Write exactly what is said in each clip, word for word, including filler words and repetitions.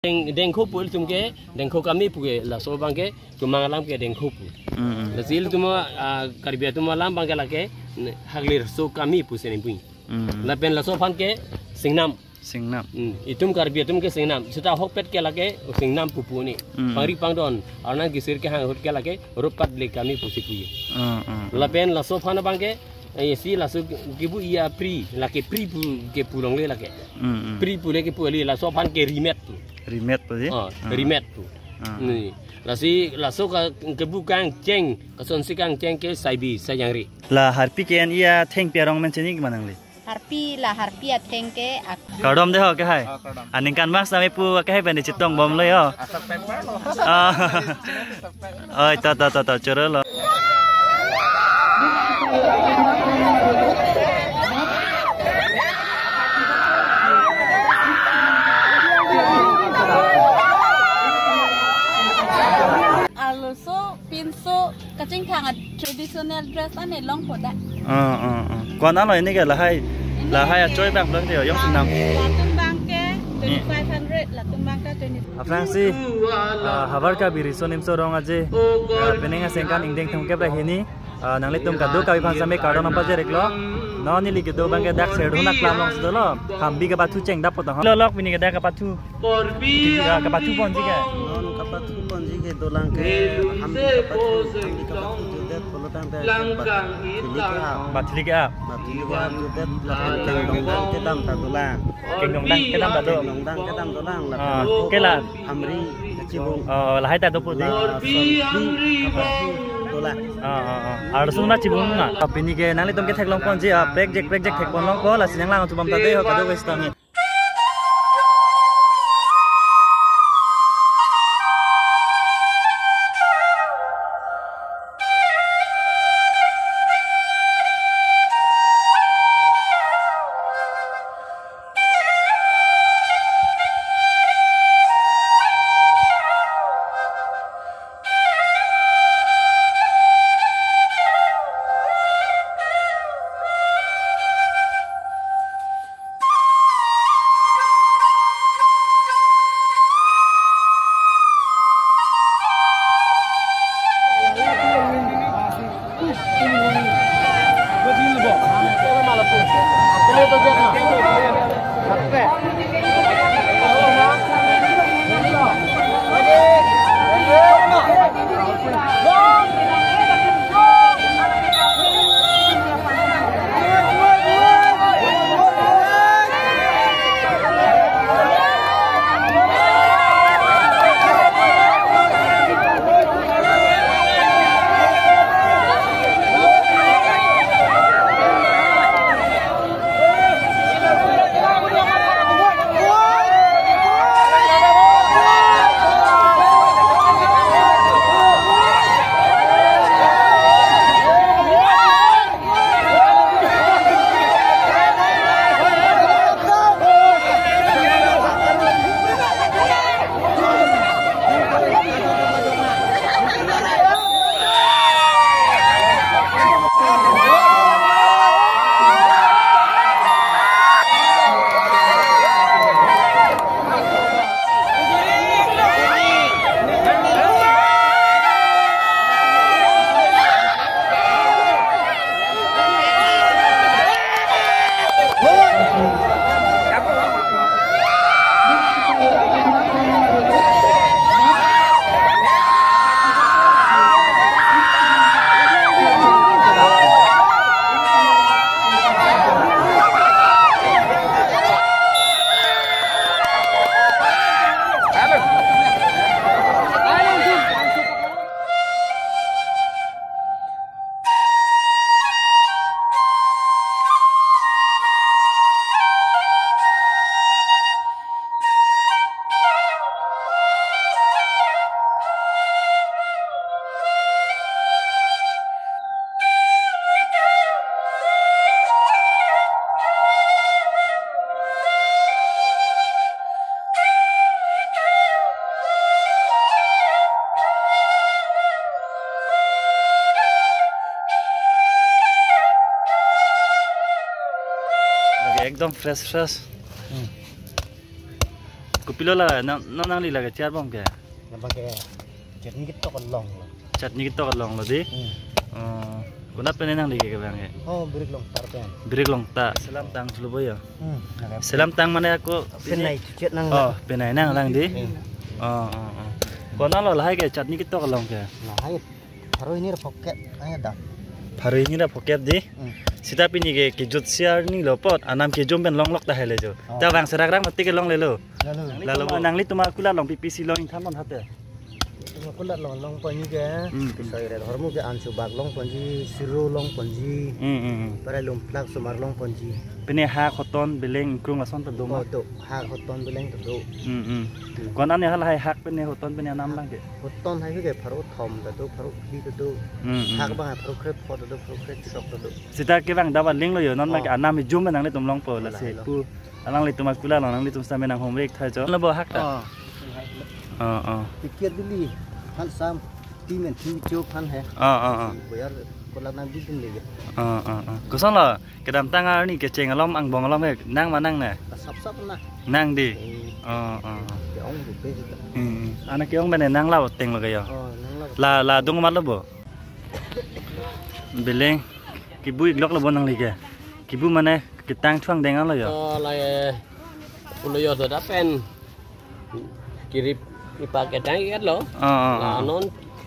Deng, dengkho pu ilitum ke, dengkho kami pu ke, laso abang ke, tumang alam ke dengkho pu. Hmm, hmm. Lasi ilitum, ah, Karbi atum alam abang ke lake, ne, haglir so kami pu seni pu. Hmm. Lapen laso aphan ke, singnam. Singnam. Hmm. Itum Karbi atum ke singnam. Seta ahokpet ke lake, singnam pupu ni. Hmm. Pangri pangdon, arnam kisir kehang ahut ke lake, ropat le kami pusi pu. Hmm, hmm. Lapen laso aphan abang ke, eh, si laso kebu iya pri, lake pri pu, kepu longle lake. Hmm, hmm. Pri pu le kepu ali, laso aphan ke rimet pu. Rimet pu si? Oh, hmm. Rimet pu. Hmm. Ni, lasi laso ka, kebu kangcheng, kasonsi kangcheng ke saibi, sayangri. La harpi ke-en iya thengpi arong men chini manang le. Harpi la harpi atheng ke ak- Kardom de ho ke hai. Oh, kardom. Aningkan bang sami pu ke hai pen chetong bomlo ho. Asap pepper lo. Ah. Oi, to, to, to, to, choro lo. Arloso, pinso, kachingthang a traditional dress ane longpo da. Ah, ah, ah. Ko-an alo ini ke lahai, ini lahai ke achoi abang belum dia, yang senang. Latum abang ke twenty-five hundred, latum abang ke twenty. Aphrangsi, ah, havar Karbi Riso Nimso Rong Aje, ah, penang asengkan ingdeng thomkep ra hini, ah, nanglitum kado-kave aphan same kardom nangpajir-iklo. Non neli kedo abang ke dak Serdihun aklam along si dolo. Hambi kapathu chengdap potang. Lo lok pini ke dak kapathu. Ka-, kapathu ponji ke? Non kapathu ponji ke dolang ke hambi kapathu, hambi kapathu judet pulotangte bathili ke-ap. Bathili ke-ap. Bathili ke-ap judet lapen kengdongdang kedam ta dolang. Kengdongdang kedam ta do. Kengdongdang kedam dolang lapen, ah, ke la hamri kachibung. Oh, lahai ta do pu di. La sonpi kapathu dolang. Ah, ah, ah. Arloso ma chibung ma. Ah, pini ke nanglitum ke theklong ponji, ah, prekjak prekjak thekpon longpo, lasi nanglang atum bam ta dei ho kado-kave sitame. Lake ekdom fresh fresh. Hmm. Kopilo la, nang, nang, nangli lake char bom ke? Nang bang ke chutney ketok along lo. Chutney ketok along lo di? Hmm. Oh, konat pen nangli ke bang ke? Oh, Birik Longta pen. Birik Longta. Selam tang chulu bo ya. Hmm. Selam tang mane ako penai chuchet nang. Oh, penai nanglang di? Hmm. Oh, oh, oh. Konat lo lahai ke chutney ketok along ke? Lahai. Pharo hini ra phokep, ang da. Pharo hini ra phokep di? Hmm. Sita pini ke kejut siar ni lo apot, anam kejum pen longlok ta hai le jo. Oh. Ta vang serak rak mati ke longle lo. Lalo. Lalo nangli tuma kulat long P P C long ingthan non hate. Tuma kulat long longponji ke. Hmm. Pisoi re hormu ke ansu bak longponji, siro longponji. Hmm, hmm, hmm. Pare lumplak sumar longponji. Pini hak hoton beleng ingkrung ason ta do ma? Oh, do. Hak hoton beleng ta do. Hmm, hmm. Hmm. Konat ne halahai hak pini hoton pini anam lang ke? Hoton hai ke pharo thom ta do, pharo phli ta do. Hmm, hmm. Hak bang pharo kre pho ta do, pharo kre chirok ta do. Sita ke bang dawa ling lo yo, non bang ke anam ijum nanglitum longpo. Oh, lasi lahai lo. Pu alanglitum akulat long nanglitum sami nanghumri ik tha jo. Lo bo hak ta? Oh. Oh, oh. Pikir dili, han sam, ti men ti cho phan hai. Oh, oh, oh. Boyar kulat nang bidun le. Oh, oh, oh. Koson lo? Kedamtang arni kecheng alom angbong alom he, nang ma nang ne? Sap sap na. Nang di? Hmm. Oh, oh, oh. Ke-ong rupe sita. Hmm. Ana ke-ong bene nang la oteng lo ke yo? Oh, nang la. La, la dung mat lo bo? Beleng. Kebu iklok lo bo nangli ke? Kebu mane ketang thuang deng lo yo? Oh, la ye. Pulo yo to da pen. Kirip ipak etang ikat lo. Ah, ah, la ah. Non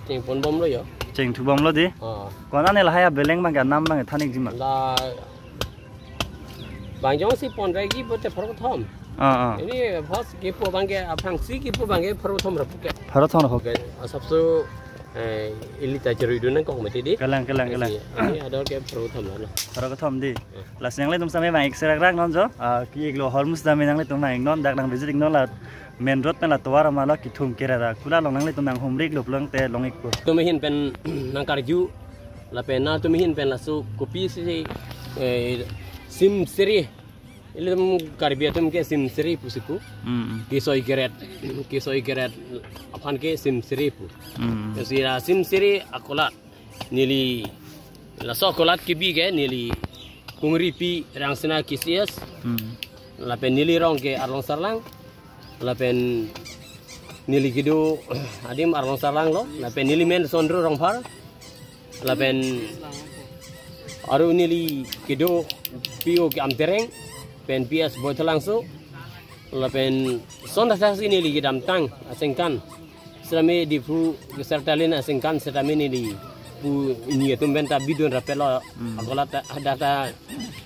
chengpon bom lo yo. Chengthu bom lo di? Ah. Konat ne lahai abeleng bang ke anam bang than ikji ma? La bang jongsi pon rai ji bote pharo thom. Ah, ah. Ini first kepu bang ke aphrangsi kepu bang ke pharo thom ra phokep. Pharo thom ra phokep. Ke asapso, eh, ili ta cherui dun nangkok mati di. Kalang, kalang, kalang. Ini ador ke pharo thom lo. Pharo thom di. Eh. Lasi nanglitum sami vang ik serak rak non jo. Ah, ki ik lo hormu sami nanglitum vang ik non, dak nang visit ik non la main road pen la tovar ama lo kethum kere ra. Kulat long nanglitum nanghumri ik lo pulote long ikpo. Tum ahin pen nangkarju lapen nangtum ahin pen laso kopisi, eh, simsiri. Ilitum Karbi atum ke simsiri pusi pu. Mm, mm. Kesoi keret, kesoi keret aphan ke simsiri pu. Mm, mm. Lasi la simsiri akulat. Neli laso akulat kebi ke neli Kongripi Rangsina K C S. Hmm. Lapen neli rong ke Arlong Sarlang. Lapen neli kedo adim Arlong Sarlang lo. Lapen neli men Sondro Rongphar. Lapen aru neli kedo P O ke Amtereng. Pen P S Boithalangso. Lapen son dak si neli kedamtang asengkan. Setame Diphu ke Sertalin asengkan setame neli pu ini atum pen ta bidun rapet lo. Hmm. Akulat ta, hadak ta,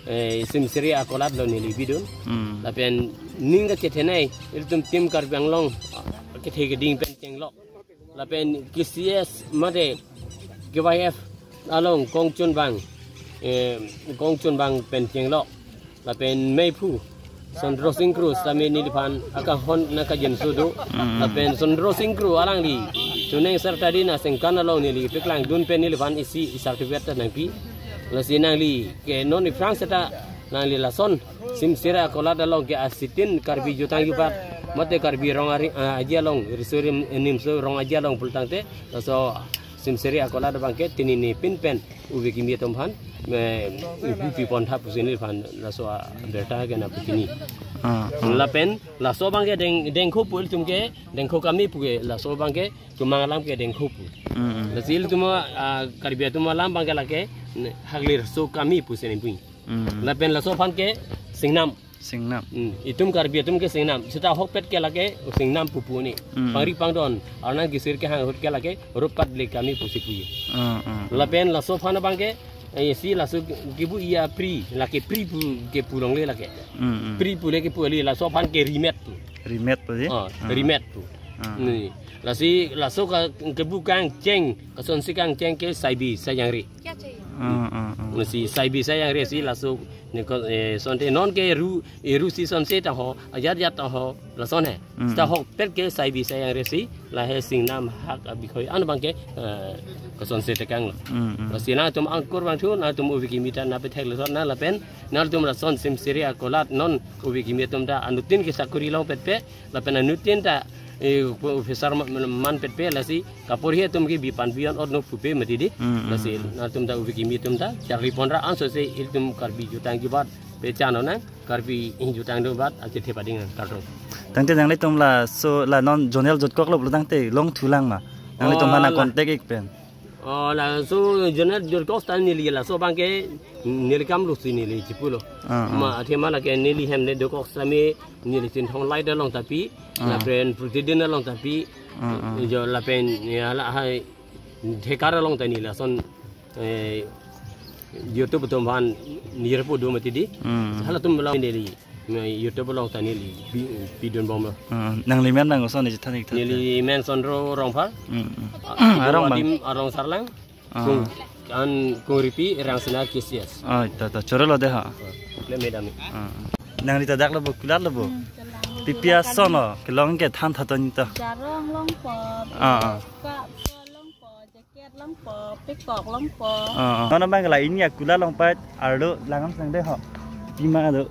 eh, simsiri akulat lo neli bidun. Hmm. Lapen ning kachethenei ilitum tim Karbi Anglong kethe keding pen chenglok. Lapen K C S mate K Y F along kongchun bang, eh, kongchun bang pen chenglok. Lapen meiphu Sondro Singkru setame neliphan akahon nangkajinso do. Mm. Lapen Sondro Singkru alangli Chuneng Sertalin asengkan along neli kepaklangdun pen neliphan isi certificate ta nangpi. Lasi nangli ke non iphrang seta nangli lason simsiri akulat along ke asitin Karbi jutang jubat mate Karbi rong ari, ah, aji along riso rim, eh, nimso rong aji along pulotangte laso simsiri akulat abang ke tini ne pin pen ove kimi atum aphan, eh, ibu pipon tha pusi neliphan laso abirta ke nangpi tini. Ah, ah. Lapen laso abang ke deng, dengkho pu ilitum ke dengkho kami pu ke laso abang ke tumang alam ke dengkho pu. Mm, mm. Lasi ilitum, ah, Karbi atum alam abang ke lake ne, haglir so kami pusi ne pu. Mm. Lapen laso aphan ke singnam. Singnam. Hmm, itum Karbi atum ke singnam. Seta ahokpet ke lake singnam pupu ni. Hmm. Pangri pangdon. Arnam kisir kehang ahut ke lake rupat le kami pusi puji. Hmm, hmm. Lapen laso aphan abang ke, eh, si laso kebu iya pri, lake pri pu kepu longle lake. Hmm, hmm. Pri pu le kepu ali laso aphan ke rimet pu. Rimet pu di? Oh, hmm. Rimet pu. Hmm. Ni, lasi laso ka kebu kangcheng, kasonsi kangcheng ke saibi sayangri. Hmm, hmm, hmm. Lasi saibi sayangri si laso ne ko, eh, sonte non ke ru, eh, ru si sonse ta ho, ajat jat ta ho, lason he. Mm. Seta ahokpet ke saibi sayangri si, lahai singnam hak abikhoi an abang ke, eh, kasonse tekang lo. Mm, mm. Lasi nangtum angkur vangthu, nangtum ove kimi ta nangpethek lason na lapen, nangtum lason simsiri akulat non ove kimi atum ta anuttin ke sakori longpet pe, lapen anuttin ta, eh, officer ma-, manpet pe lasi kaporhi atum ke bipan bion ot no pupe mati di. Mm, mm, lasi mm. Nangtum ta ove kimi atum ta charli pon ra anso se ilitum Karbi jutang jubat Pechan onang, Karbi ingjutang do bat, achethe pading nang, kardom. Tangte nanglitum laso la non zonal jutkok lo pulo tangte longthulang ma? Nanglitum Oh, mana la- contact ik pen. Oh, laso zonal jutkok ta neli laso abangke neli kam lusi neli chipulo. Ah, ah. Ma, athema lake neli hem le dokok sami neli Chinthong Light along ta pi, Ah. lapen Pratidin along ta pi, Ah, ah. jo lapen ya lahai Dhekar along ta neli lason, eh, YouTube atum aphan nirpo do mati di. Hmm. Halatum along neli, eh, YouTube along ta neli pi-, pidun bomlo. Hmm. Nangli men bang koson ne chethan ik tha? Neli men Sondro Rongphar. Hmm, hmm. Ah, Arong bang. Adim Arong Sarlang. Ah. Kung, an Kungripi Rangsina K C S. Ah, ta, ta, chorolo de ha. Le medami. Ah. Nangli ta dak lo bo, kulat lo bo. Hmm, kulat. Pipi ason lo, kelong kethan tha ton ta. Jarong longpo, Ah, ah. Ka, ka longpo, jacket longpo, pekok longpo. Ah, ah. Nono bang la ini akulat longpo, arlo langam sang de ho. Pima do.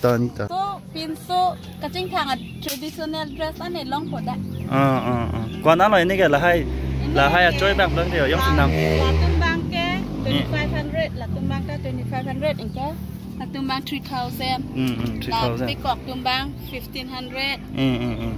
Ton ta. So, pinso, kachingthang a traditional dress ane longpo da. Ah, ah, ah. Ko-an lo ini ke lahai, Ini lahai ke achoi bang bang de, yong La-, sinam. Latum bang ke twenty-five hundred, latum bang ke twenty-five hundred, ingke latum bang three thousand. Hmm, hmm, La three thousand. Pekok tum bang fifteen hundred. Hmm, hmm, hmm.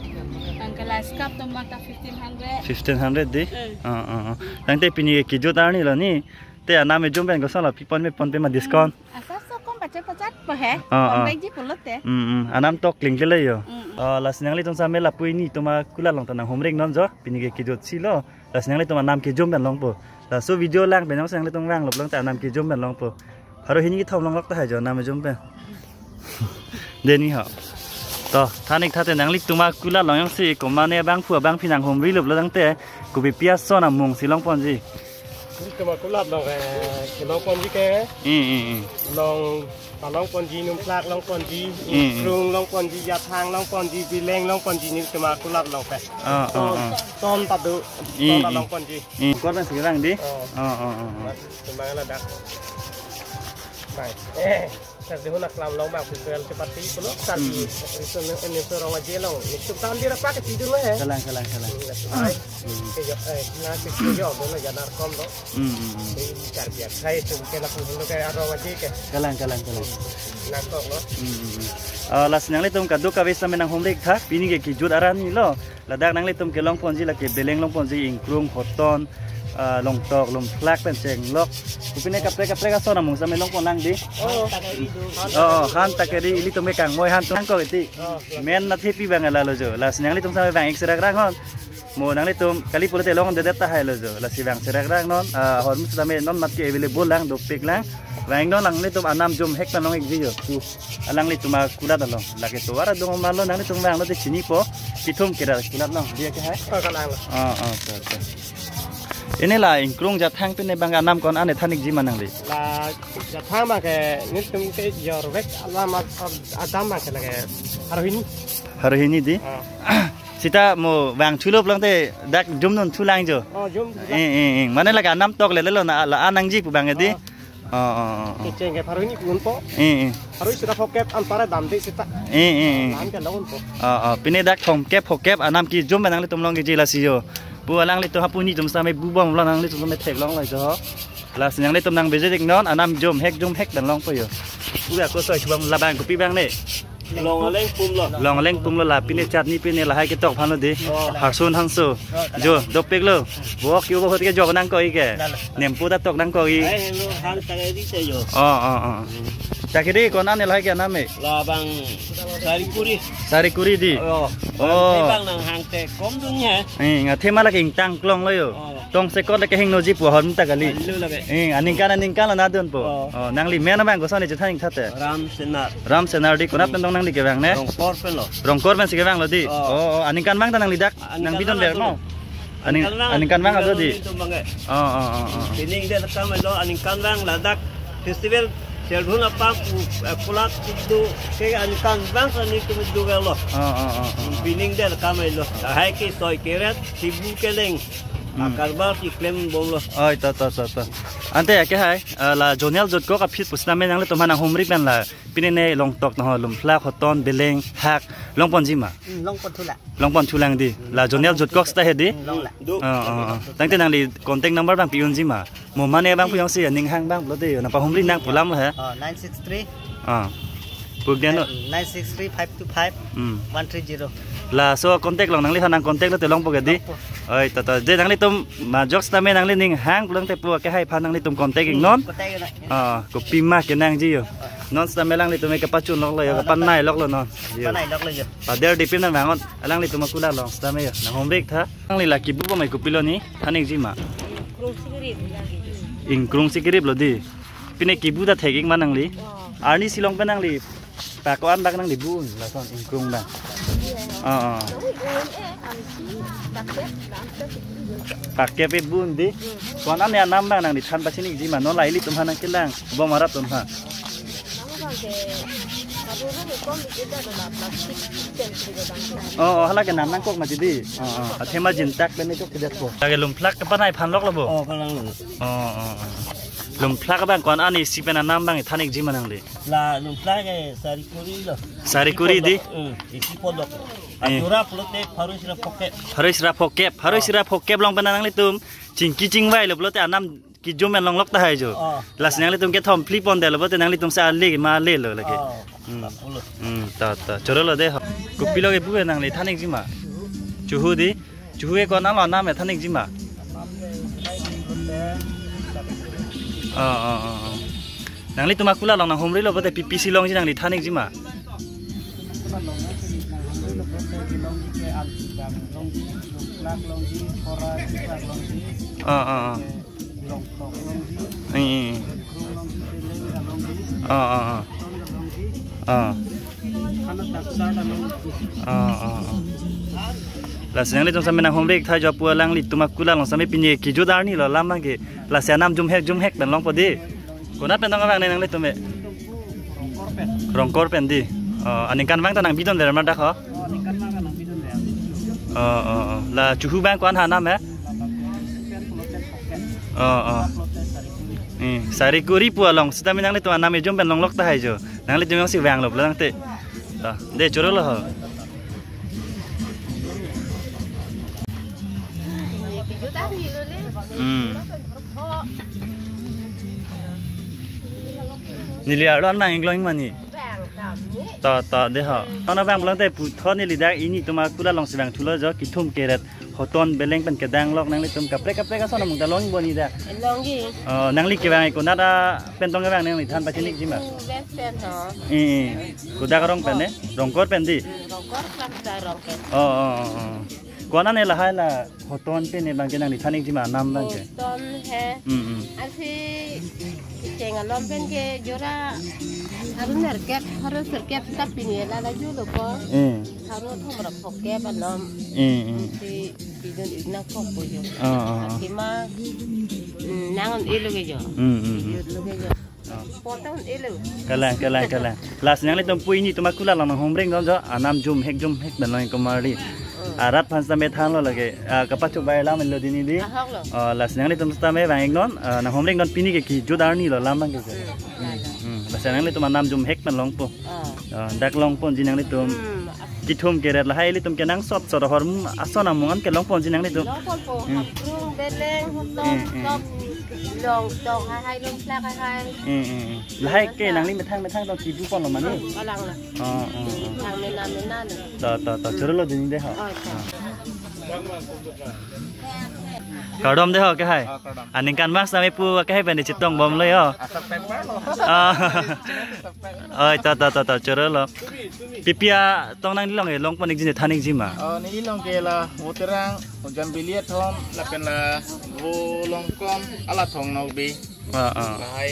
Bang ke la scarf tum bang ke fifteen hundred. Fifteen hundred di? Hmm. Ah, ah, ah. Tangte pini ke kijut arni lo ni. Te anam ejum pen koson lo, pipon mepon pe ma discount. Asap so kom pachet pachet po he. Ah, ah. Kom baik ji pulote. Hmm, hmm. Anam tok kling kele yo. Hmm. Ah, lasi nanglitum same lapu ini atum akulat along ta nanghumri non jo. Pini ke kijut si lo. Lasi nanglitum anam kejum pen longpo. Laso video lang pen nanglitum vanglo pulo tangte anam kejum pen longpo. Pharo hini kethom longlok tahai jo anam ejum pen. Deni ho. To, than ik tha te nanglitum akulat along yong si, komane abangphu abangphi nanghumri lo pulo tangte, kopi pi ason amung si longponji. Nelitum akulat along, eh, kelongponji ke. Hmm, hmm, hmm. Long, palongponji, Numplak longponji, Hmm, hmm. Ingkrung longponji, Jathang longponji, Bileng longponji, nelitum akulat along ke. Ah, ah, ah. Ton ta do, Hmm, ton ta hmm. longponji. Hmm. Korban si vang di? Oh. Ah, ah, ah, ah. Mas, tum bang ladak. Bang. Eh. Sar dihun aklam long bang festival chepati pulo sar Hmm. di riso ne, ne so rong aje long. Ni tum tan di rapa ke tidur lo he. Kalang, kalang, kalang. Hmm, that's right. Hmm. Ke jo, eh, na ke ke jo, bo na janar kom do. Hmm, hmm, hmm. Ke kar biar. Hai, tum ke lapu hin lo ke arong aje ke. Kalang, kalang, kalang. Nangkok lo. Hmm, hmm, hmm. Ah, lasi nanglitum kadokave same nanghumri ik tha, pini ke kijut arni lo. Ladak nanglitum kelongponji lake Bileng longponji, Ingkrung, Hoton, ah, Longtok, Lumplak pen Chenglok. Kopine kaprek kaprek ason amung same longpon lang di. Oh. Oh, han ta keri ilitum ke kangmoi han tum nangkok iti. Oh. Men na thepi bang lalo jo. Lasi nanglitum same vang ik serak rang hon. Mo nanglitum kali pulote longdedet tahai lo jo. Lasi vang serak rang non. Ah, hormu same non mat ke available lang, dopik lang. Vang non nanglitum anam jum hek ta long ik ji jo. Tu. Alanglitum akulat along. Lake tovar adung ma lo nanglitum vanglo te chinipo. Kithum kira kulat along. Dia ke hai? Oh, kalang lo. Oh, oh, oke, oke. Ini la Ingkrung Jathang pine bang anam ko-an ane than ik ji ma nangli? La Jathang bang ke nelitum ke jorvek alam ad-, ad-, adam bang ke lake Harohini. Harohini di? Ah. Sita mo vangthulo pulo tangte dak jum nun thulang jo. Oh, jum. Eh, eh, eh. Mane lake anam tok lele lo na la anam ji pu bang di. Oh. Oh, oh, oh, oh. Kecheng ke Harohini punpo. Eh, eh. Harohini sita phokep anpara damde sita. Eh, eh, eh. Lam ke laun po. Oh, oh. Pine dak thomkep phokep anam kejum nanglitum long ke ji lasi jo. Pu alanglitum hapu nitum same bubom lo nanglitum same theklong lo jo. Lasi nanglitum nang visit ik non anam jum hek jum hek pen longpo jo. Pu ako soi chubam labang kopi bang ne. Longleng pum lo. Longleng pum lo la pine chatni pine lahai ketok aphan lo di. Oh. Harsun hangso. Jo, dopik lo. Bo kyo bo hot ke jo nangkok ik ke. Lalo. Nempo ta tok nangkok ik. Ai, hello, han ta di te jo. Oh, oh, oh. Ta kiri ko-an ne lahai ke anam e? Labang Sarikuri. Sarikuri di? Oh. Oh. Bang nang hang te kom dun he. Eh, nga thema lake ingtang klong lo jo. Oh. Tong sekot lake hingno ji pu ahormu ta kali. Alu lake. Eh, aningkan aningkan lo nadun po. Oh. Oh, nangli men abang koson ne chethan ik tha te? Ram Senar. Ram Senar di konat pen tong nangli kevang ne? Rongkor pen lo. Rongkor pen si kevang lo di. Oh. Oh, oh, aningkan bang ta nangli dak. Aningkan nang bidon bang der adu mo. Aning, aningkan bang aningkan bang adu adu di. Nelitum bang ke. Oh, oh, oh, oh. Pining de kam lo aningkan bang ladak festival Serdhun apa pu, eh, kulat itu ke aningkan bang sa nelitum itu ke lo. Oh, oh, oh, oh, oh. Pining de kam lo. Hai ke soi keret sibu keleng. Hmm. Akarbar si klem bomlo. Oi, to, to, to, to. Ante ya ke hai, eh, la zonal jutkok aphi pusitame nanglitum aphan nanghumri pen la. Pine ne Longtok no Lumplak, Hoton, Bileng, Hak, longponji ma? Hmm, longpon thulang. Longpon thulang di. La zonal jutkok sita he di? Hmm, long la. Oh, oh, oh. Tangte nangli contact number bang pi-unji ma? Mo mane bang pu yong si ning hang bang pulote yo. Nangpahumri nang pu alam lo he. Oh, nine six three, Ah. Pugdiano. Nine six three five two five Hmm. one three zero. Laso contact long nangliphan nang contact lote longpo ke di. Longpo. Oi, to, to. Je nanglitum majok setame nangli ning hang pulote pu akehai aphan nanglitum contact iknon. Contact iknon. Ah, kopima kenangji ho. Non setame alanglitum ke pachun loklo ho, kapanai loklo non. Yo. Kapanai loklo ho. Pader dipin nang vangon. Alanglitum akula along setame ho. Nang homrik tha. Nangli la kibu bomai kopilo ni? Than ikji ma? Ingkrung si kerip lagi. Ingkrung si keriplo di. Pine kibu ta thek ik ma nangli? Oh. Arni si long pen nangli. Pako-an bak nangli bu-un lason ingkrung bak. Oh, oh. Pake pe bu-un di. Ko-an an anam bak nangli than pachini ikji ma? Non la ilitum aphan nangkelang. Bom arat atum aphan. Oh, oh, hala ke nam nangkok mati di. Oh, oh. Athema jintak pen ikok kedetpo. Lake lumphlak kapanai aphan loklo bo. Oh, kalang lo. Oh, oh, oh. Lumphlak abang ko-an an isi pen anam bang than ikji ma nangli? La lumphlak ke sari kuri lo. Sari kuri di? Hmm, isi podok. Eh. Ajora pulote pharo isi ra phokep. Pharo isi ra phokep. Pharo isi ra phokep long pen nanglitum chingki chingvailo pulote anam kijum pen longlok tahai ho. Oh. Lasi nanglitum kethom phli pondetlo pulote nanglitum sa ale ma lelo lake. Oh. Hmm. Bakulo. Hmm, ta, ta. Chorolo de ho. Kopilo ke bu nangli than ikji ma? Chuhu di. Chuhu ke ko-an lo anam than ikji ma? Oh, oh, oh, oh. Nanglitum akula along nang homrilo pulote pi pi si longji nangli than ikji ma? Oh, oh, oh. Eh, eh, eh. Oh, oh, oh. Oh. Oh, oh, oh. Lasi nanglitum setame nang homrik tha jo pu alanglitum akula along setame pini kijut arni lo lam abang ke. Lasi anam jumhek jumhek pen longpo di. Konat pen tong abang ne nanglitum e? Rongkor pen di. Oh, aningkan abang ta nang bidon der ma dak ho? Oh, oh, oh. La chuhu abang ko-an anam e? Oh, oh. Eh, sari kuri pu along setame nanglitum anam ejum pen longlok tahai ho. Nanglitum jongsi vanglo pulo nangte. Ta, de chorolo ho. Hmm. Neli arlo an nang inglong mani. To, to, de ho. Nona vang pulote puthot neli dak initum akula along si vangthulo ho, kethom keret. Hoton beleng pen kedang lok nanglitum kaprek kaprek ason amung ta longpo ni dak. Longji. Oh, nangli kevang konat pen tong kevang nangli than pachini ikji ma? West pen ho. Eh, eh. Kodak arong pen ne? Rongkor pen di? Hmm, Rongkor Klamsa arong pen. Oh, oh, oh, oh. Ko-an ne lahai la hoton pen ne abang ke nangli than ikji ma anam abang ke? Hoton he. Hmm, hmm. Ansi kecheng alom pen ke jora pharo nerkep, pharo serkep ta pini la la julo po. Eh. Pharo thom ra phokep alom. Eh, eh. Si pidun ik nangkokpo ho. Oh, oh, oh. Athema, mm, nang un-elo ke ho. Hmm, hmm, hmm. Pidun lo ke ho. Oh. Pota un-elo. Kalang, kalang, kalang. Lasi nanglitum pu initum akula along nang homring don ho. Anam jumhek jumhek pen long komarli. Hmm. Arat aphan setame thanlo lake. Ah, kapachobei alam lo di neli. Ahok lo. Oh, lasi nanglitum setame vang iknon. Ah, nang homring don pini ke kijut arni lo lam abang ke. Hmm. Hmm. Lasi nanglitum anam jumhek pen longpo. Oh. Ah, dak longponji nanglitum. Hmm. Kethom keret lahai ilitum kenangsot sot ahormu ason amung an ke longponji nanglitum. Longponpo, hmm. Ingkrung, beleng, hoton, hmm, hmm, tok, long, tok, hai, hai, longplak, hai, hai. Hmm, hmm, hmm. Lahai ke nangli methang methang tong kibu ponlo mani? Hmm, kalang lo. Oh, oh, oh. Methang mena, mena lo. To, to, to, chorolo di de ho. Oh, to. Kardom de ho kehai. Oh, kardom. Aningkan abang setame pu kehai pen di chetong bomlo ho. Asap pepar lo. Ah. Oi, to, to, to, to, chorolo. Pi pi atong nangli along e longpon ikji ne than ikji ma? Oh, neli along ke la Voterang, Ujambili athom, lapen la Volongkom, hala Thong Nokbe. Ah, ah. Lahai.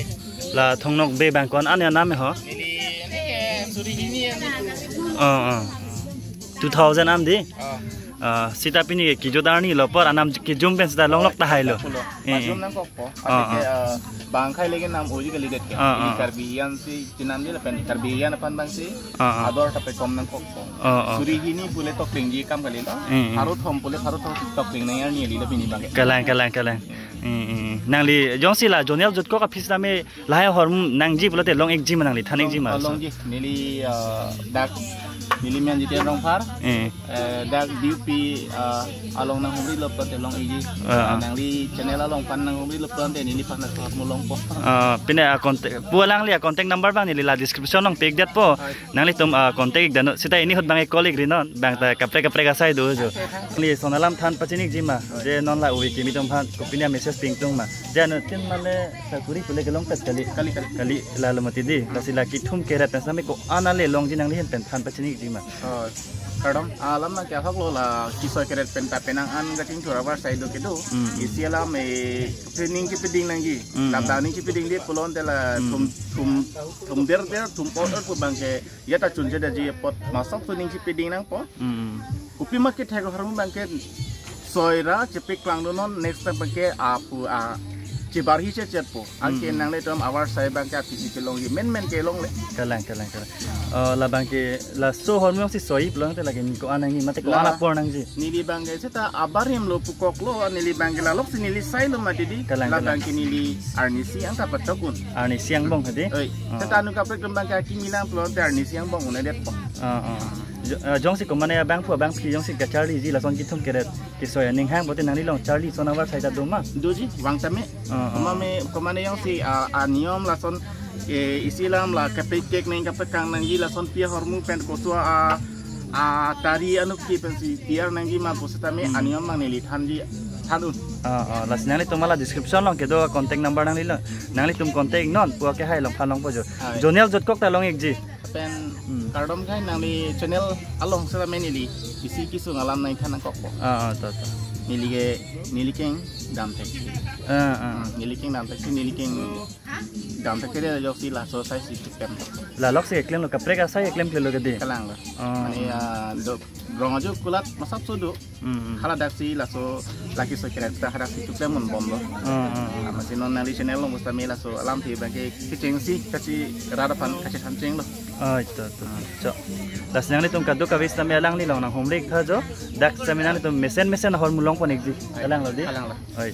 La Thong Nokbe abang ko-an anam e ho? Neli, neli ke suri hini ani. Ah, ah. Two thousand an di? Ah. Ah, seta pini ke kijut arni lo apor anam kijum pen seta longlok tahai lo. Pulo. Eh, eh. Majum nangkokpo. Ah, ati ke, ah, ah, bang akhai lake nam oi kalidet ke. Ah, ah. Ili Karbi an si chinam di lapen Karbi an aphan abang si. Ah, ah. Ador ta pekom nangkokpo. Ah, ah. Suri hini pule tokling ji kam kali lo. Eh, eh. Pharo thom pule pharo thom tokling nang arni li lo pini abang ke. Kalang, kalang, kalang. Eh, eh, eh. Nangli jongsi la zonal jutkok aphi setame lahai ahormu nangji pulote long ikji ma nangli than ikji ma? Long, longji. Neli, ah, dak Neli men Jiten Rongphar. Eh. Eh, dak D U P, ah, along nanghumri lo pulote long-ikji. Ah, ah. Nangli channel along aphan nanghumri lo pulote neliphan na hormu longpo. Ah, pine a contact, pu alangli a contact number abang neli la description along pe-ikdetpo. Hoi. Nanglitum, ah, contact-ik dano. Seta pini ahut abang call-ikri non. Abang ta kaprek kaprek asai do jo. Nangli lason alam than pachini-ikji ma. Je non la ove kimi atum aphan kopine message pi-ingtung ma. Je anuttin mane sakuri pule kelongpet kali. Kali, kali. Kali, lalo mati di. Lasi la kethum keret pen sami ko-an ale longji, nangli ahin pen than pachini-ikji ma. Oh, kardom, alam nangkehok lo la kesoi keret pen ta penang an kachingthur avarsai do kedo. Mm, mm. Isi alam, eh, training kepiding nangji. Mm, mm. Labang ning kepidingde pulote la Mm. thum, thum, thum der der, thum or or pu abangke ya ta chunche daji apot masok training kepiding nangpo. Mm, mm. Kopi ma kethek ahormu abangke soi ra chepeklang do non, next time abangke apu a chebarhi chechetpo. Anke Mm. nanglitum avarsai abangke apisi kelongji, men men kelongle. Kalang, kalang, kalang. Oh, labangke laso ahormu si soi pulote lake ni ko-an nangji mate ko-an Lala. apor nangji. Neli abangke seta abarim lo pukok lo, neli abangke lalok si neli sai lo mati di. Kalang, kalang. Labangke neli arnisi angka patokun. Arnisi angbong hadi? Oi, Oh. seta anu kaprek atum abangke akimi lang pulote arnisi angbong un-edetpo. Oh, oh. Jo-, eh, jongsi komane abangphu abangpi jongsi kacharliji lason kethum keret kesoi aning hang pulote nangli along charli ason avarsai ta do ma? Doji, vang tame. Oh, oh. Komane, komane jongsi, ah, aniyom lason, eh, isi alam la kepekek neng kepekang nangji lason pi ahormu pen koso a, a tari anuk ke pensi tiar nangji ma pu setame Mm. aniyom abang neli thanji than un. Oh, oh. Lasi nanglitum la description along kedo contact number nanglilo. Nanglitum contact non pu ke hai along phan longpo jo. Hai. Jonel Jotkok ta long-ikji. Pen Hmm. kardom kai nangli channel along seta men neli isi kesung alam nangthan nangkokpo. Ah, ah, to, to. Neli ke, neli keng dam thek. Ah, ah. Hmm, neli keng dam thek, neli keng dam thek kere joksi laso asai si chipen. Lalok si keklem lo, kaprek asai keklem klem lo kedi. Kalang lo. Ah. Mane, ah, do, rong ajo kulat masap so do. Hmm, hmm. Hala daksi laso lake soi keret ta hadak si tuklem un bomlo. Hmm, hmm, hmm. Amatsi non nangli channel along seta me laso alamthe abangke kechengsi kachirat aphan kachethan chenglo. Oh, ito, ito. Cho. Lasi nanglitum kadokave seta me alangli along nanghumri-iktha jo. Dak seta me nanglitum mesen mesen ahormu longpon-ikji. Kalang lo di? Kalang lo. Oi.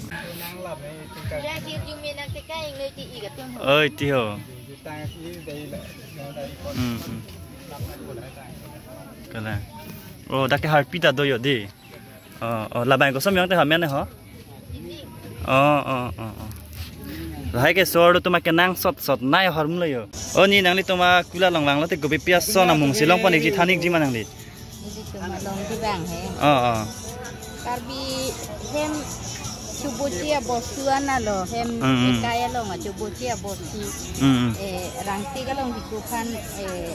Oi, ti ho. Hmm, hmm. Kalang. Oh, dak ke harpi ta do jo di. Oh, oh, labang kosom jong te hamen ho? Oh, oh, oh, oh. Lahai ke sor atum akenangsot sot nai ahormu lo jo. Oh, ni nanglitum akula along vanglote kopi pi ason amung si longpon-ikji than-ikji ma nangli? Nelitum along kevang he. Oh, oh. Karbi hem chubuchi abostu analo hem Mm, mm. ekai along achubuchi abostu. Mm, mm. Eh, rangtik along bikuphan, eh,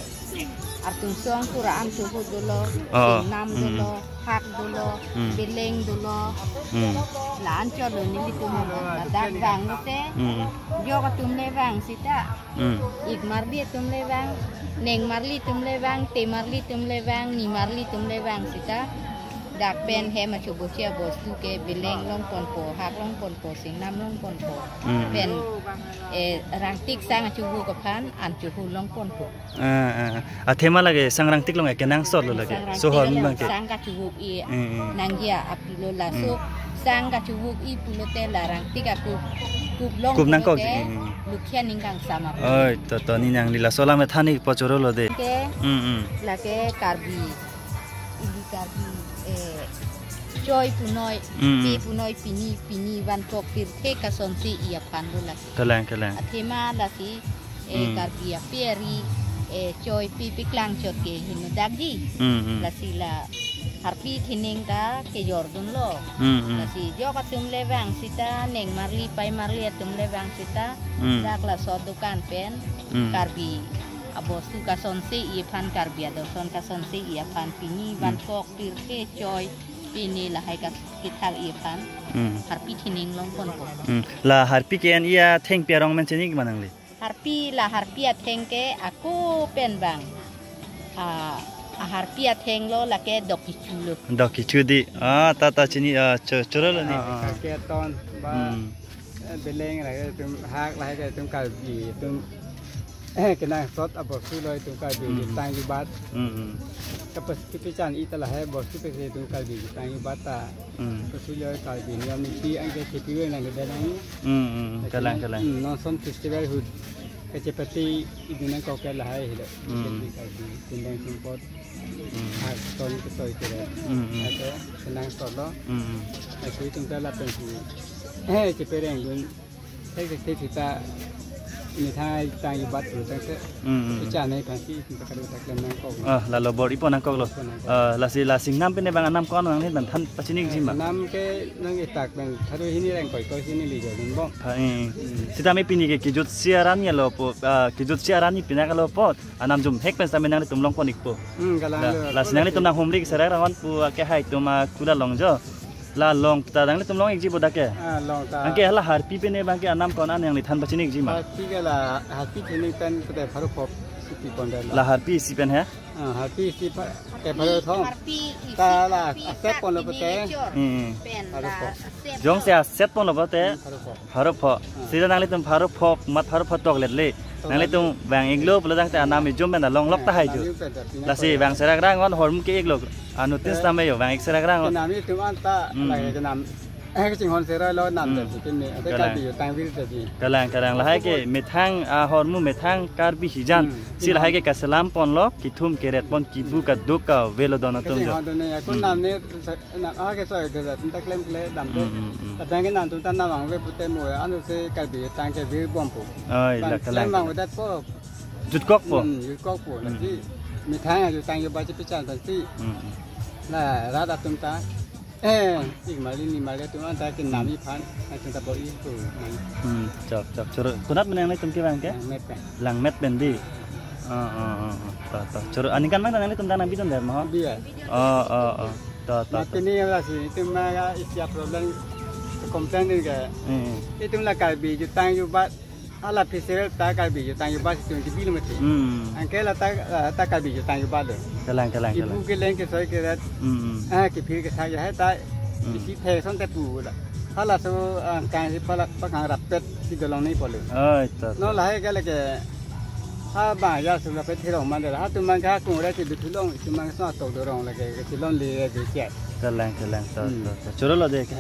artung song pura an chuhu dolo, Oh, singnam mm, dolo, hak dolo, mm. beleng dolo. Mm. La-an cholo nelitum amon. Ladak vanglote, Mm. jok atum le vang seta. Mm. Ik marli atum le vang, neng marli atum le vang, te marli atum le vang, ni marli atum le vang seta. Dak pen hem achubuchi abostu ke beleng longponpo, hak longponpo, singnam longponpo. Mm. Pen, eh, rangtik sang achuhu aphan, an chuhu longponpo. Ah, ah, ah. Athema lake sang rangtik along akenangsot lo lake. Sang rangtik So hor along abangke. Sang kachuhu i Mm, mm. nangji apilo laso. Mm. Sang kachuhu i pulote la rangtik akup, kup long Kup nangkok, pulote mm, mm. lukhia ning kangsam apot. Oi, to, to, ni nangli laso alam than-ikpo choro lo de. Ke, Mm, mm. lake Karbi, ili Karbi, eh, choi punoi, Mm, mm. pi punoi, pini, pini, vankok, pirthe kasonsi i aphan lo lake. Kalang, kalang. Athema lasi, eh, Mm. Karbi api ari, eh, choi pi piklang chot ke hinu dakji. Mm, mm. Lasi la harpi thining ta kejor dunlo. Mm, mm. Lasi jok atum le vang seta, neng marli, pei marli atum le vang seta, Mm. dak laso dukan pen, Mm. Karbi abostu kasonsi i aphan, Karbi adorson kasonsi i aphan, pini, Mm. vankok, pirthe, choi, pini lahai ka kethak i aphan, Mm. harpi thining longponpo. Mm. La harpi ke-en i atheng pi arong men chini ma nangli? Harpi la harpi atheng ke ako pen bang. A, a harpi atheng lo lake dok kechu lo. Dok kechu di. Ah, ta, ta chini, ah, cho-, choro lo ni. Ah, ah. Kaketon ba, Hmm. eh, beleng lahai atum hak lahai atum Karbi atum, eh, kenangsot abostu lo itum Karbi Hmm. jutang jubat. Hmm, hmm. Kapas kepichan ita lahai abostu ke itum Karbi jutang jubat ta. Hmm. Abostu lo Karbi niyom niti anke kepi we nang kedan ang. Hmm, hmm, hmm. Kalang, kalang. Hmm, non ason festival ahut kachepate idun nangkok ke lahai helo. Hmm. Jadi Karbi tindang sumpot. Hmm. Ason kesoi kere. Hmm, hmm. Ate senang solo. Hmm, hmm. Ate itum ta lapen si. Eh, cepereng dun. Thek thek thek sita methang jutang jubat tu tangte. Hmm, hmm. Icha nai phansi itum ta kadu ta klem nangkok. Ah, lalo bor-ipo nangkok lo. Ipo nangkok. Ah, lasi, lasi nam pine bang anam ko-an nangne nangthan pachini-ikji ma? Nam ke nang itak bang thadu hini reng koi koi si neli jo dun bom. Ha, eh. Hmm. Sitame pini ke kejutsi arni lo po, ah, kejutsi arni pinak lo po. Anam jumhek pen sitame nanglitum longpon-ikpo. Hmm, kalang. La, lo, lasi lo nanglitum lasi. Nang humri serak rangon pu akehai atum akula long jo. La long ta nanglitum long-ikji bo dak ke. Ah, long ta. Anke hala harpi pine bang ke anam ko-an nangne than pachini-ikji ma? Harpi ke la, harpi chini pen pute pharo phop si pi pon dam. La harpi isi pen he? Ah, harpi isi pa, ke pharo thom. Harpi isi, ta la, harpi asep pon lo pute. Teenager. Hmm. Pen pharo la phop. Asep. Jongsi asep pon lo pute. Hmm, pharo phop. Pharo phop. Ah. Sita nanglitum pharo phop, mat pharo phop toklet le. Toklet. Nanglitum vang-iklo pulo tangte anam ijum pen along lok ta hai ju. Anam ijum pen ta pine lasi ko. Vang serak rangon hormu ke-iklo. Anuttin, eh, sitame jo vang-ik serak rangon. Kenam itum anta, hmm, lake kenam. Eh, kachinghon serak lo nam, hmm, ta si keme. Ate, kalang, Karbi jutang vir ta si. Kalang, kalang. Lahai ke methang, ah, hormu methang Karbi hijan. Hmm. Si lahai ke kaselam ponlo, kethum keret pon kibu kaduk kave lo don atum jo. Kachinghon dun ne, ako, hmm, nam ne, sa-, nam, ah, kesoi ke sa, ta klem kle dam tu. Hmm, hmm, hmm. Abang ke nangtum ta nam vangve pute mo, anut si Karbi jutang ke vir bompo. Oi, bang la kalang, klem vangvedet po. Jutkokpo. Hmm, jutkokpo. Hmm. Lasi methang jutang jubat si pechan ta si. Hmm. La rat atum ta. Eh, ik mali ni mali atum anta kenam iphan, atum ta bor-ipo. Hmm, chok, chok. Choro. Konat mane nanglitum kevang ke? Langmet pen. Langmet pen di. Oh, oh, oh, oh. To, to. Choro. Aningkan ma nanglitum dana bidun der mo? Dia. Oh, oh, oh. To, to, to. Mati ni lasi, itum ma ya isi problem, complain din ke. Hmm. Itum la Karbi jutang jubat. Hala festival ta Karbi jutang jubat si twenty kilometer. Hmm. Anke la ta, la ta Karbi jutang jubat lo. Kalang, kalang, kibu, kalang, keleng kesoi keret. Hmm, hmm. Ah, kephir kesak ya hai ta. Hmm. Isi the son te pu la. Halaso, ah, kang si pala pakang rapet si dolong ni polo. Oh, itu. No lahai ke lake. Ha ba ya su rapet thirong man de la. Ha tum man ka kung re si duthu long, tum man so tok dorong lake, ke si long le de che. Kalang, kalang, to, hmm, to, to. Choro lo de ke.